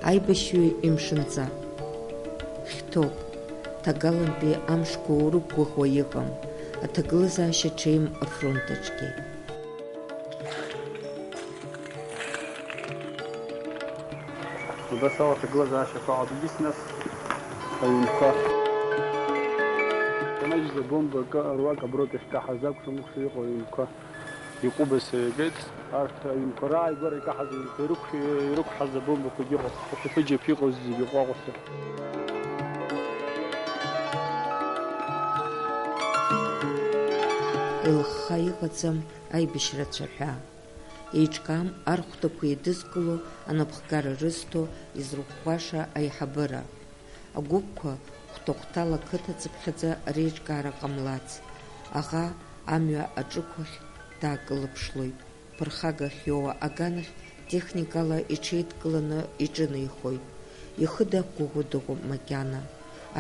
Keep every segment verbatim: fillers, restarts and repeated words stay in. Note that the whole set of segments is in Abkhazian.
Аибашьҩы имшынҵа. Хьҭоуп. Ҭагалантәи амшқәа урықәгәыӷуа иҟам, аҭагылазаашьа ҽеим афронт аҿгьы. Убас ала аҭагылазаашьақәа ҟадагьы снас аҩнқәа. Ианаҩс абомба акы, аруак аброуп иахькаҳаз, акәша-мыкәша иҟоу аҩнқәа. Иҟәыбаса иагеит, арҭ аҩнқәа рааигәара икаҳаз аҩнқәа ирықәшәа-, ирықәҳаз абомбақәагьы ыҟоуп, ҳәыҷаԥ иҟоу зегьы ҟәаҟәаса. Еилыхха иҟаӡам аибашьра ацәаҳәа. Еиҿкаам архәҭақәа еидызкыло анапхгара рызҭо изрыӷәӷәаша аиҳабыра. Агәыԥқәа хәҭа-хәҭала қыҭацыԥхьаӡа реиҿкаара ҟамлац, аӷа амҩа аҿықәахь даакылыԥшлоит. Ԥырхага ахьиоуа аганахь техникала иҽеидкыланы иҿынеихоит. Ихы дақәгәыӷуа дыҟоуп макьана.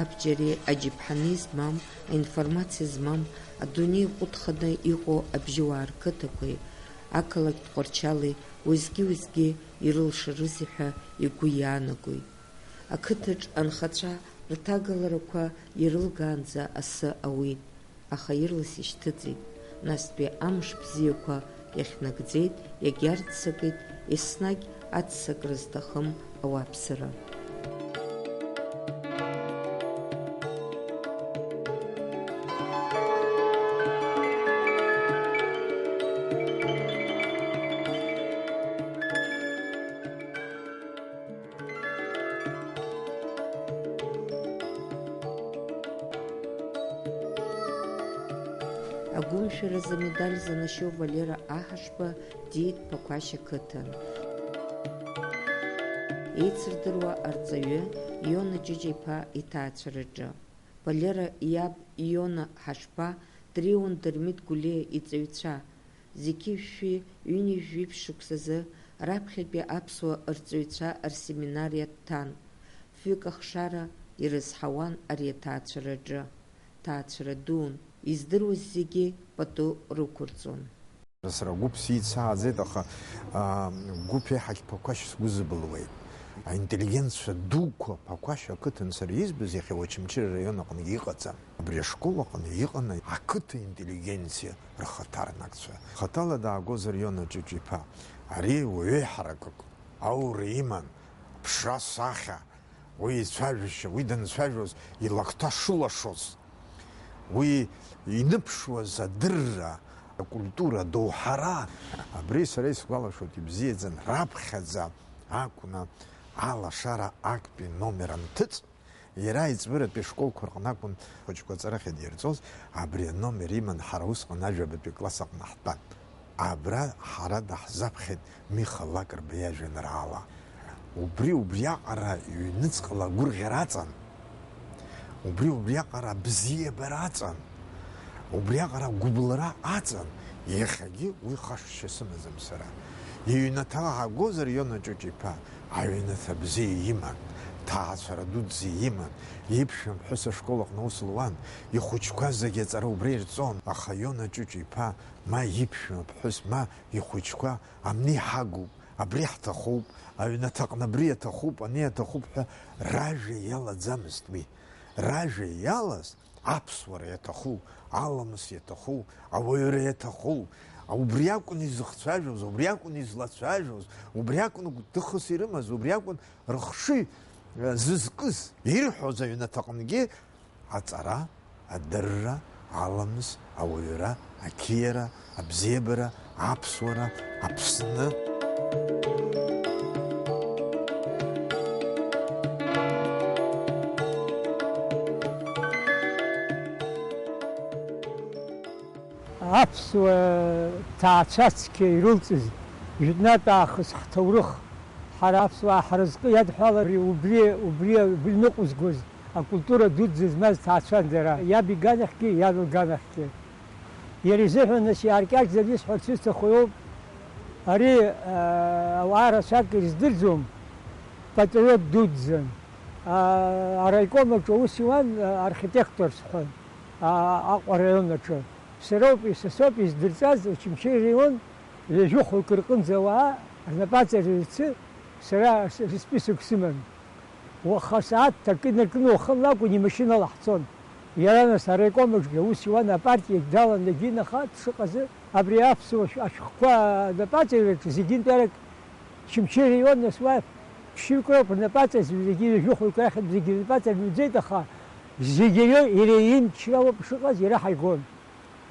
Абџьари аџьаԥҳани змам, аинформациа змам, адунеи иҟәыҭханы иҟоу абжьыуаа рқыҭақәеи, ақалақь Тҟәарчали уеизгьы-уеизгьы ирылшарызеи ҳәа игәы иаанагоит. Ақыҭаҿ анхацәа рҭагаларақәа ирылгаанӡа асы ауит, аха ирлас ишьҭыҵит, настәи амш бзиақәа иахьнагӡеит, иагьарццакит, еснагь аццакра зҭахым ауааԥсыра. Агәымшәаразы амедаль занашьоу Валера Аҳашба диит Ԥақәашь ақыҭан. Еицырдыруа арҵаҩы Иона Ҷыҷа-иԥа иҭаацәараҿы. Валера иаб Иона Ҳашба дреиуан Дырмит Гәлиа иҵаҩцәа, зқьи жәшәи ҩынҩажәи жәиԥшь шықәсазы раԥхьатәи аԥсуа рҵаҩцәа рсеминариа дҭан. Фҩык ахшара ирызҳауан ари аҭаацәараҿы. Ҭаацәара дуун, издыруаз зегьы пату рықәырҵон. Сара гәыԥ сицааӡеит, аха, аа, гәыԥ еиҳагь Ԥақәашь сгәы зыбылуеит. Аинтеллигенццәа дуқәа Ԥақәашь ақыҭан сара избаз иахьа Очамчыра араион аҟынгьы иҟаӡам. Абри ашкол аҟны иҟан ақыҭа интеллигенциа рхаҭарнакцәа. Хаҭала даагозар Иона Ҷыҷ-иԥа, ари уаҩы еиҳаракык аура иман, ԥшра, сахьа, уи ицәажәашьа, уи данцәажәоз илакҭа шылашоз, уи иныԥшуаз адырра, акультура, адоуҳара. Абри сара исгәалашәоит ибзиаӡаны, раԥхьаӡа акәны алашара актәи номер анҭыҵ, иара аиҵбыратәи ашколқәа рҟны акәын ахәыҷқәа аҵара ахьадирҵоз, абри аномер иман ҳара усҟан ажәабатәи акласс аҟны ҳтәан. Абра ҳара даҳзаԥхьеит Миха Лакрба иажәеинраала. Убри убриаҟара ҩныҵҟала агәырӷьара аҵан, убри убриаҟара абзиабара аҵан, убриаҟара агәыбылра аҵан, иахьагьы уи хашҭшьа сымаӡам сара. Иҩнаҭа аагозар Иона Ҷыҷ-иԥа, аҩнаҭа бзиа иман, ҭаацәара дуӡӡа иман, иԥшәма ԥҳәыс ашкол аҟны аус луан, ихәыҷқәа зегьы аҵара убра ирҵон, аха Иона Ҷыҷ-иԥа ма иԥшәма ԥҳәыс, ма ихәыҷқәа, абни ҳагуп, абри ҳҭахуп, аҩнаҭаҟны абри аҭахуп, ани аҭахуп ҳәа ражәа иалаӡамызт уи. Ражәа иалаз аԥсуара иаҭаху, аламыс иаҭаху, ауаҩра иаҭаху, убри акәын изыхцәажәоз, убри акәын излацәажәоз, убри акәын гәҭыхас ирымаз, убри акәын рыхшыҩ, э, зызкыз, ирҳәоз аҩнаҭаҟынгьы аҵара, адырра, аламыс, ауаҩра, ақьиара, абзиабара, аԥсуара, Аԥсны. Аԥсуа ҭаацәа цқьа ирылҵыз, жәытәнатә аахыс ҳҭоурых, ҳара аԥсуаа ҳразҟы иадҳәалар, убри, убри, убри ныҟәызгоз акультура дуӡӡа змаз ҭаацәан дара, иаб иганахьгьы, иан лганахьгьы. Иара изыҳәан, нас, иааркьаҿӡаны исҳәарц исҭаху иоуп, ари, аа, ауаа рацәак ирыздырӡом, патриот дуӡӡан. Аа, араиком аҿы аус иуан, аа, архитектор сҳәон, аа, Аҟәа араион аҿы. Сароуп, са соуп издырҵаз, Очамчыра араион ҩажәи хәҩык рҟынӡа ауаа рнапаҵаҩрцы Сара с-, список сыман. Уаха асааҭ ҭакы инаркны уахынла акәын имашьынала ҳцон. Иара, нас, араиком аҿгьы аус иуан, апартиагь далан, егьин, аха дшыҟазы, абри аԥсуа шә-, ашәҟәқәа анапаҵаҩраҿы зегьынтәарак Очамчыреи ион, нас уа ԥшьҩык роуп рнапаҵаҩцәа зегьы, ҩажәи хәҩык рахьынтә зегьы рнапаҵаҩцәа, аха зегьы иреиуоу иара имчра ауп шыҟаз, ираҳаигон.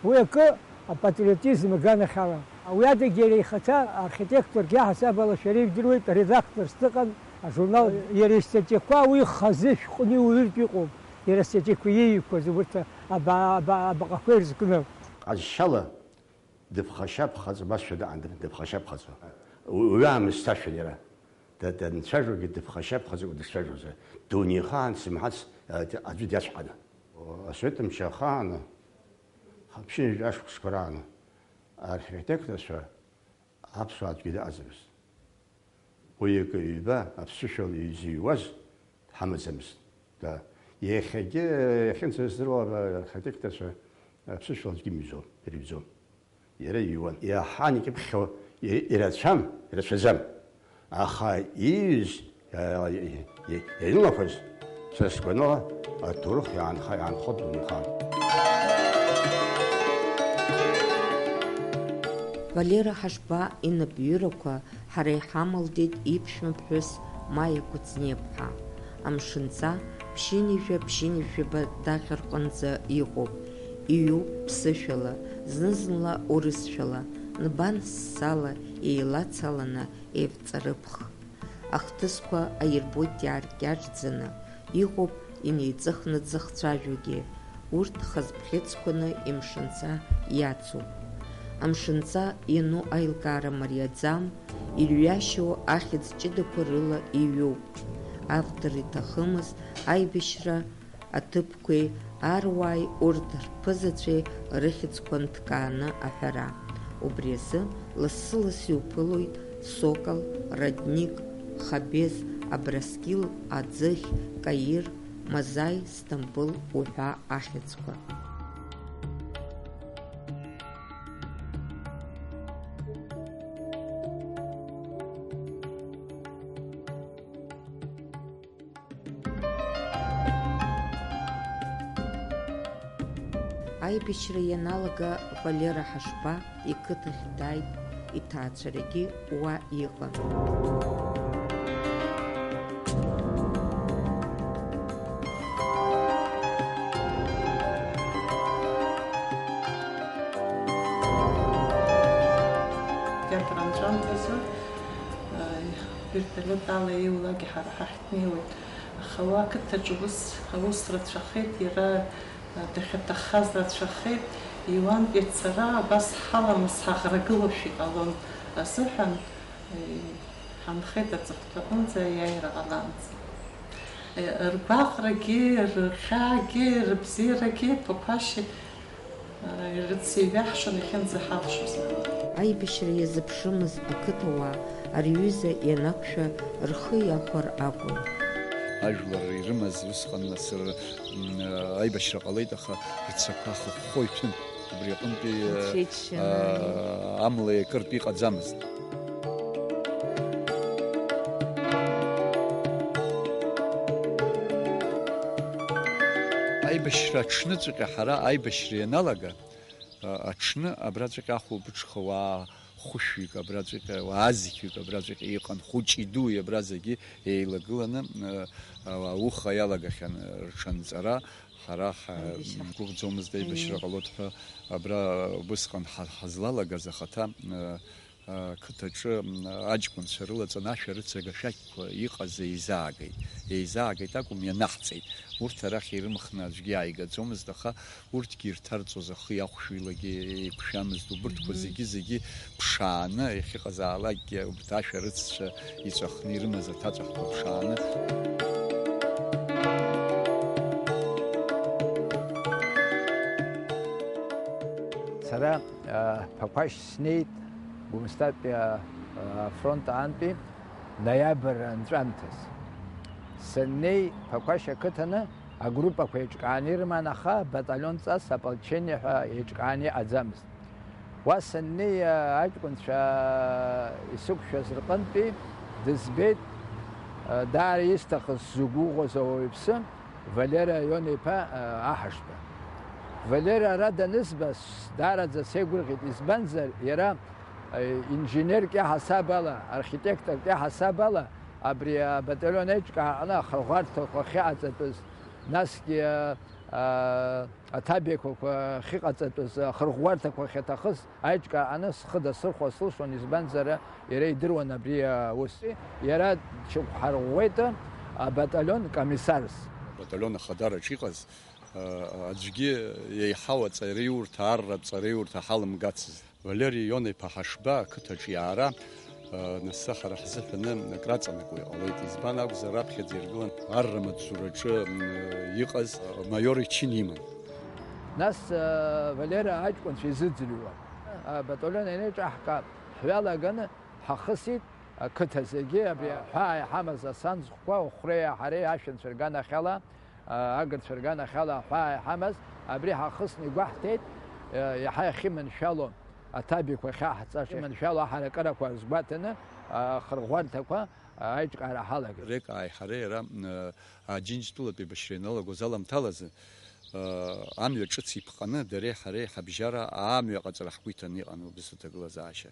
Уи акы апатриотизм аганахьала. Уи адагьы иара ихаҭа архитекторк иаҳасаб ала шәара ижәдыруеит, редакторс дыҟан ажурнал. Иара истатиақәа уи хазы шәҟәны иуаҩыртә иҟоуп, иара астатиақәа ииҩқәаз убарҭ аба-, аба-, абаҟақәа ирызкны. Ҟазшьала дыԥхашьаԥхаҵо, башәа даан дыԥхашьаԥхаҵо. Уи, уи аамысҭашәан иара. Да-, данцәажәогьы дыԥхашьаԥхаҵо дышцәажәозар. Дунеихаан сымҳац, а, аӡәы диацәҳаны. Асовет мчы ахааны, ԥшьынҩажәи жәа шықәсқәа рааны архитекторцәа аԥсуаа аӡәгьы дыҟаӡамызт. Уи акы ҩба аԥсышәала изыҩуаз дҳамаӡамызт. Да. Иахьагьы, иахьынӡаздыруа, архитекторцәа аԥсышәала аӡәгьы имыҩӡом, ирыҩӡом. Иара иҩуан. Иаҳан икьыԥхьхьоу и-, ирацәам, ирацәаӡам. Аха ииҩыз, иа-, и-, и-, ианылақәаз, сара сгәанала, аҭоурых иаанха-, иаанхо дунеихаан. Валера Ҳашба инапҩырақәа ҳара иҳамалдеит иԥшәма ԥҳәыс Маиа Кәыҵниаԥҳа. Амшынҵа ԥшьынҩажәа, ԥшьынҩажәаба даҟьа рҟынӡа иҟоуп. Иҩуп ԥсышәала, зны-зынла урысшәала, нбан ссала еилацаланы еивҵарыԥх. Ахҭысқәа аирбоит иааркьаҿӡаны, иҟоуп инеиҵыхны дзыхцәажәогьы, урҭ хаз бӷьыцқәаны имшынҵа иацуп. Амшынҵа иану аилкаара мариаӡам, ирҩашьоу ахьӡ ҷыдақәа рыла иҩуп. Автор иҭахымыз аибашьра аҭыԥқәеи аруааи урҭ рԥызацәеи рыхьӡқәа нҭкааны аҳәара. Убри азы лассы-ласс иуԥылоит Сокол, Родник, Хабез, Абраскьыл, Аӡыхь, Каир, Мазаи, Сҭампыл уҳәа ахьӡқәа. Аибашьра ианалага Валера Ҳашба иқыҭахь дааит, иҭаацәарагьы уа иҟан. Театр анҵәамҭазы, э, вертолиот ала еиулакгьы ҳара ҳахь днеиуеит. Аха уа ақыҭаҿы ус аус рацәахеит, иара, э, дахьаҭаххаз рацәахеит. Иуантәи ацара абас ҳаламыс ҳаӷрагылоушәа иҟалон азыҳәан, э, ҳанхеит аҵыхәтәаҟынӡа аиааира ҟалаанӡа. Э, ргәаҟрагьы, рхьаагьы, рыбзиарагьы Ԥақәашь Ирыцеиҩаҳшан иахьынӡаҳалшоз. Аибашьра иазыԥшымыз ақыҭауаа ари аҩыза ианақәшәа рхы иахәар акәын. Ажәлар ирымаз усҟан ацара, м, аибашьра ҟалеит, аха рцәақәа хыхәхәо иҭәын. Убри аҟынтәи, Рцәеиџьшьаны. А, амла иакыртә иҟаӡамызт. Аибашьра аҽныҵәҟьа ҳара аибашьра ианалага, а, аҽны абраҵәҟьа ахәылбыҽха уаа хәышәҩык абраҵәҟьа, уаа зқьҩык абраҵәҟьа иҟан, хәыҷи дуи абра зегьы еилагыланы, а, а, ауха иалагахьан рҽанҵара, ҳара ҳа-, Аибашьра. Ҳгәыӷӡомызт аибашьра Аиеи. Ҟалоит ҳәа, абра убысҟан ҳа-, ҳазлалагаз ахаҭа, а, ақыҭаҿы, м, аҷкәынцәа рылаҵаны ашәарыцага шәақьқәа иҟаз еизаагеит. Еизаагеит акәым, ианаҳҵеит. Урҭ арахь ирымхны аӡәгьы иааигаӡомызт, аха урҭгьы ирҭарҵоз ахы иахәшәилагьы еиқәшәамызт. Убырҭқәа Мгм. Зегьы-зегьы ԥшааны иахьыҟазаалакгьы, убарҭ ашәарыццәа иҵәахны ирымаз аҭаҵәахқәа ԥшааны. Сара Ԥақәашь снеит, Гәымсҭатәи афронт аантәи ноиабр анҵәамҭаз. Саннеи, Ԥақәашь ақыҭаны агруппақәа еиҿкааны ирыман, аха баталион ҵас, ополчение ҳәа еиҿкааны иҟаӡамызт. Уа саннеи, аҷкәынцәа исықәшәаз рҟынтәи Дызбеит, э, даара исҭахыз, сзықәгәыӷуаз ауаҩԥсы, Валера Ион-иԥа, э, Аҳашба. Валера ара данызба, с-, даараӡа сеигәырӷьеит, избанзар, иара, э, инженерк иаҳасаб ала, архитекторк иаҳасаб ала, абри абаталион еиҿкааҟны ахырӷәӷәарҭақәа ахьыҟаҵатәыз, насгьы, э, э, аҭабиақәақәа ахьыҟаҵатәыз, ахырӷәӷәарҭақәа ахьаҭахыз, аиҿкааҟны схы дасырхәа сылшон, избанзар, иара идыруан абри аус. Иара дшьақәҳарӷәӷәеит абаталион комиссарс. Абаталион ахадараҿ иҟаз, а, аӡәгьы еиҳау аҵараиурҭа, арратә ҵараиурҭа ҳалымгацызт. Валери Ион-иԥа Ҳашба ақыҭаҿ иаара, а, нас ҳара ҳзыҳәаны акраҵанакуа иҟалеит. Избан акәзар, раԥхьаӡа иргылан арра маҵзураҿы, м, иҟаз, а, майор ичын иман. Нас, а, Валера аҷкәынцәа изыӡырҩуан. Абаталион ианеиҿаҳка, ҳҩалаганы ҳахысит ақыҭа зегьы, абри аҳәаа иҳамаз асанӡхқәа, Охәреи Аҳареи ашәанцәа рганахьала, а, агырцәа рганахьала аҳәаа иҳамаз, абри ҳахысны игәаҳҭеит, а, иаҳа иахьыманшәало аҭабиақәа ахьаҳҵаша, иманшәало аҳаракырақәа рзгәаҭаны, ахырӷәӷәарҭақәа аиҿкаара ҳалагеит. Рекааи ҳареи иара, а, Аџьынџьтәылатәи еибашьра ианалагоз аламҭалазы, а, амҩа ҿыц иԥҟаны, дареи ҳареи ҳабжьара амҩа аҟаҵара ҳгәы иҭаны иҟан убыс аҭагылазаашьа.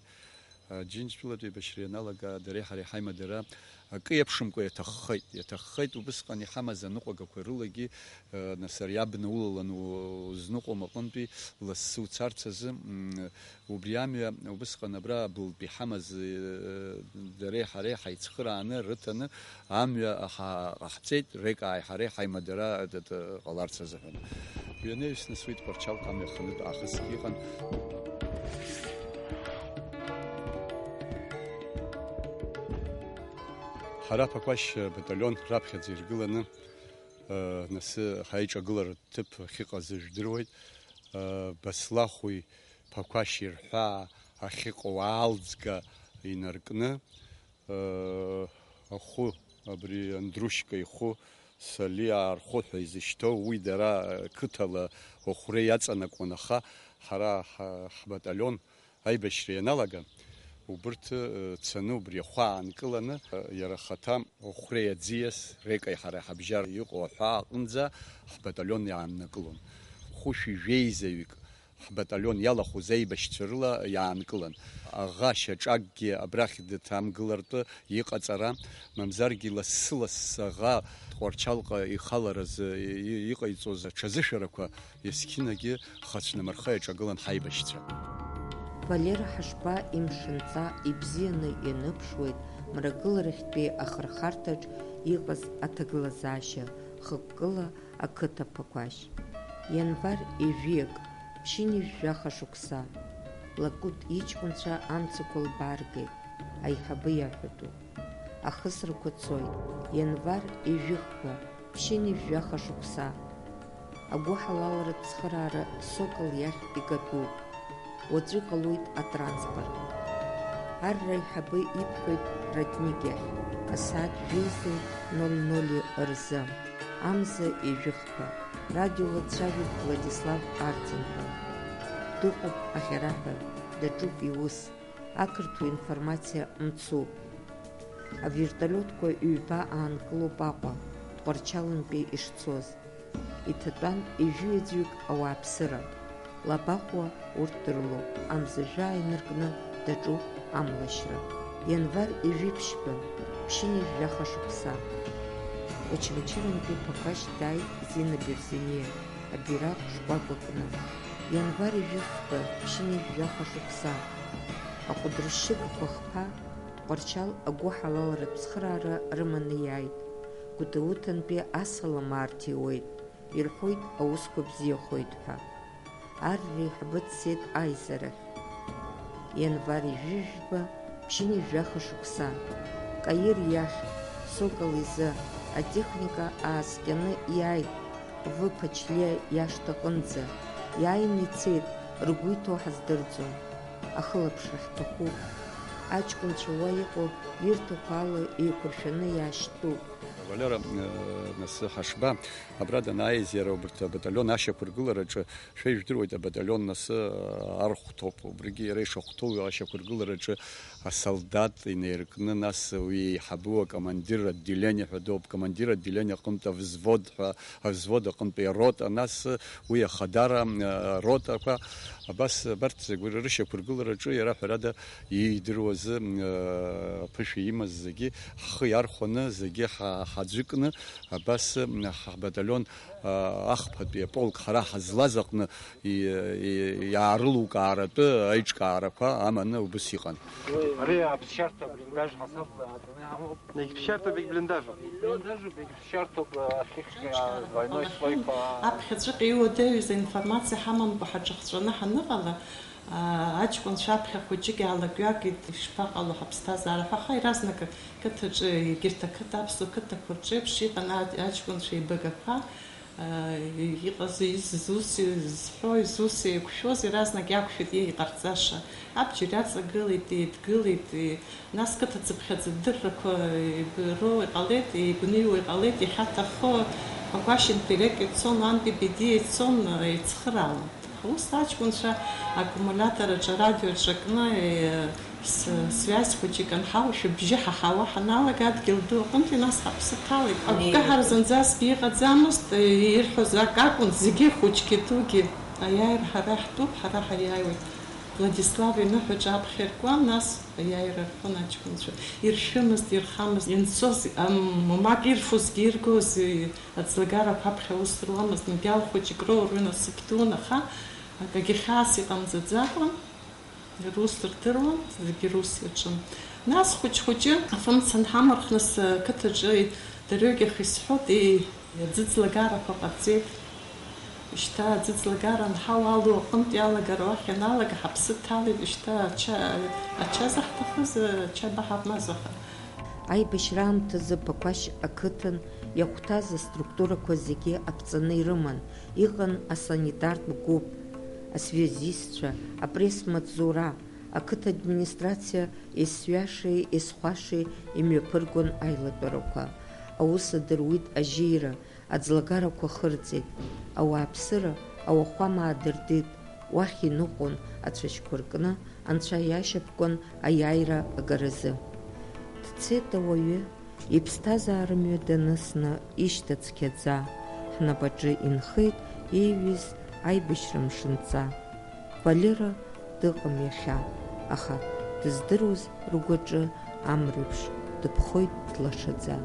Џьынџьтәылатәи еибашьра ианалага, дареи ҳареи ҳаимадара акы иаԥшымкәа иаҭаххеит. Иаҭаххеит, убысҟан иҳамаз аныҟәагақәа рылагьы, нас ари абна улалан у-, узныҟәом аҟынтәи лассы уцарц азы, м, убри амҩа убысҟан абра абылтә иҳамаз, э, дареи ҳареи ҳаицхырааны, рыҭаны, амҩа ҳа-, ҟаҳҵеит, Рекааи ҳареи ҳаимадара, э, т-, т-, ҟаларц азыҳәан. Уи анаҩс, нас уи Тҟәарчалҟа амҩа ханытә аахысгьы иҟан. Ҳара Ԥақәашь баталион раԥхьаӡа иргыланы, э, нас ҳаиҿагыларатә ҭыԥ ахьыҟаз жәдыруеит. Э, Баслахәи Ԥақәашьи рҳәаа ахьыҟоу аалӡга инаркны, ахәы, абри Андрушька ихәы, Салиаа рхәы ҳәа изышьҭоу, уи дара қыҭала Охәреи иаҵанакуан, аха ҳара ҳа-, ҳбаталион аибашьра ианалага, убырҭ, э, цаны убри ахәы аанкыланы, э, иара ахаҭа Охәреи аӡиас, Рекаи ҳареи ҳабжьара иҟоу аҳәаа аҟынӡа ҳбаталион иааннакылон. Хәышәи жәеизаҩык ҳбаталион иалахәыз аибашьцәа рыла иаанкылан. Аӷа шьаҿакгьы абрахь дҭамгылартә иҟаҵара, мамзаргьы лассы-лассы аӷа Тҟәарчалҟа ихаларазы и-, иҟаиҵоз аҽазышәарақәа есқьынагьы хацәнамырха иаҿагылан ҳаибашьцәа. Валера Ҳашба имшынҵа ибзианы ианыԥшуеит мрагыларахьтәи ахырхарҭаҿ иҟаз аҭагылазаашьа, хықәкыла ақыҭа Ԥақәашь. Ианвар ҩажәиак, ԥшьынҩажәи жәаха шықәса. Лакут иҷкәынцәа амцақәа лбааргеит, аиҳабы иаҳәатәуп. Ахысрақәа цоит, ианвар ҩажәи хба, ԥшьынҩажәи жәаха шықәса. Агәыҳалалратә цхыраара Сокол иахь игатәуп. Уаҵәы иҟалоит атранспорт. Арра аиҳабы ибҳәоит Радник иахь, асааҭ жәеиза ноль ноль рзы, амза ҩажәи хба, радиола дцәажәоит Владислав Арӡынба. Дыҟоуп аӷьараҳәа, даҿуп иус, ақырҭуа информациа мцуп. Авертолиотқәа ҩба аанкылоуп Аҟәа, Тҟәарчалынтәи ишцоз. Иҭатәан ҩажәи ҩаӡәҩык ауааԥсыра. Лабахәуа урҭ дрылоуп, амза жәаа инаркны даҿуп амлашьра. Ианвар ҩажәи ԥшьба, ԥшьынҩажәи жәаха шықәса. Очамчырантәи Ԥақәашь дааит Зина Берзениа, абираҟ шкәакәа кны. Ианвар ҩажәи фба, ԥшьынҩажәи жәаха шықәса. Аҟәыдрышьшьыгақәа хԥа, Тҟәарчал агәыҳалалратә цхыраара рыманы иааит. Гәдоуҭантәи асалам аарҭиуеит, ирҳәоит аусқәа бзиахоит ҳәа. Ар реиҳабы дцеит аизарахь. Ианвар ҩажәи жәба, ԥшьынҩажәи жәаха шықәса. Каир иахь, Сокол изы, атехника ааскьаны иааит В. Ԥачлиа иашҭаҟынӡа. Иааины ицеит, ргәы иҭоу ҳаздырӡом. Ахылаԥшра ҳҭахуп. Аҷкәынцәа уа иҟоу ирҭаху ала еиқәыршәаны иаашьҭтәуп. Валера, э, нас ҳашба, абра данааиз иара убарҭ абаталион ашьақәыргылараҿы, шәа ижәдыруеит, абаталион нас, э, архәҭоуп, убригьы иара ишахәҭоу ашьақәыргылараҿы асолдат инеиркны, нас уи еиҳабу акомандир отделение ҳәа дууп, командир отделение аҟынтә авзвод ҳәа, авзвод аҟынтәи арота, нас уи ахадара, э, ротақәа, абас абарҭ зегь рышьақәыргылараҿы иара ҳәарада иидыруаз, э, аԥышәа имаз зегьы ҳхы иархәаны, зегьы ҳа-, ҳаӡәыкны, абас, м, ҳбаталион, а, ахԥатәи аполк ҳара ҳазлаз аҟны и-, и-, иаарылукааратәы аиҿкаарақәа аманы убыс иҟан. Ари аԥсшьарҭа блиндаж ҳасабла адунеи ҳамоуп. Егьԥсшьарҭоуп, егьблиндажуп. Блиндажуп, егьԥсшьарҭоуп, ахьыхьча двойной слойқәа. Аԥхьаҵәҟьа иуадаҩыз аинформациа ҳамамкәа ҳаҿахҵәаны ҳаныҟала, аа, аҷкәынцәа аԥхьа хәыҷык иаалакҩакит, ишԥаҟало ҳаԥсҭазаара ҳәа, аха иаразнак ақыҭаҿы, егьырҭ ақыҭа, аԥсуа қыҭақәа рҿеиԥш иҟан аҷ-, аҷкәынцәа еибагақәа, аа, иҟаз, изус зҳәо, изус еиқәшәоз иаразнак иақәшәеит иҟарҵаша. Абџьар иаҵагылеит, еидгылеит, и-, нас қыҭа цыԥхьаӡа дыррақәа еибыроу иҟалеит, еигәныҩуа иҟалеит, иахьаҭаххо Пакәашьынтәи Рек ицон, Анти Бедиа ицон, еицхыраауан. Ус аҷкәынцәа аккумулиатор аҿы арадио аҿакны, е, с-, связь хәыҷык анҳау, шәыбжьы ҳаҳауа ҳаналага, адгьыл ду аҟынтәи нас ҳаԥсы ҭалеит. Агәкаҳара зынӡасгьы иҟаӡамызт, е, ирҳәоз ак акәын, зегьы хәыҷгьы дугьы аиааира ҳара ҳтәуп, ҳара ҳаиааиуеит. Владислав иныҳәаҿа аԥхьа иркуан, нас аиааира рҳәон аҷкәынцәа. Иршәымызт, ирхамызт, ианцоз, ам, мамак ирфозгьы иргозгьы, аӡлагарақәа аԥхьа аус руамызт, Мгьал хәыҷык роур уи насыԥ дуун, аха акагьы хьаас иҟамҵаӡакәан, рус рдыруан, зегьы рус иаҿын. Нас хәыҷ-хәыҷы афымца анҳамырх, нас ақыҭаҿы дырҩегьых исҳәот, еи, аӡыӡлагарақәа ҟарҵеит. Шьҭа аӡыӡлагара анҳауа алу аҟынтә иалагара уахь ианалага, ҳаԥсы ҭалеит, шьҭа ача-, ача заҳҭахыз, ачаба ҳамаз аха. Аибашьра аамҭазы Пақәашь ақыҭан иахәҭаз аструктурақәа зегьы аԥҵаны ирыман, иҟан асанитартә гәыԥ, асвиазистцәа, апресс-маҵзура, ақыҭа администрациа есҩашеи есхәашеи имҩаԥыргон аилатәарақәа. Аус адыруит ажьира, аӡлагарақәа хырҵеит, ауааԥсыра ауахәама аадыртит, уахь иныҟәон ацәашьқәа ркны, анцәа иашьапкуан аиааира агаразы. Дцеит ауаҩы, иԥсҭазаара мҩа данысны ишьҭа цқьаӡа, ҳнапаҿы инхеит ииҩыз аибашьра мшынҵа. Валера дыҟам иахьа, аха дыздыруаз ргәаҿы амреиԥш дыԥхоит длашаӡа.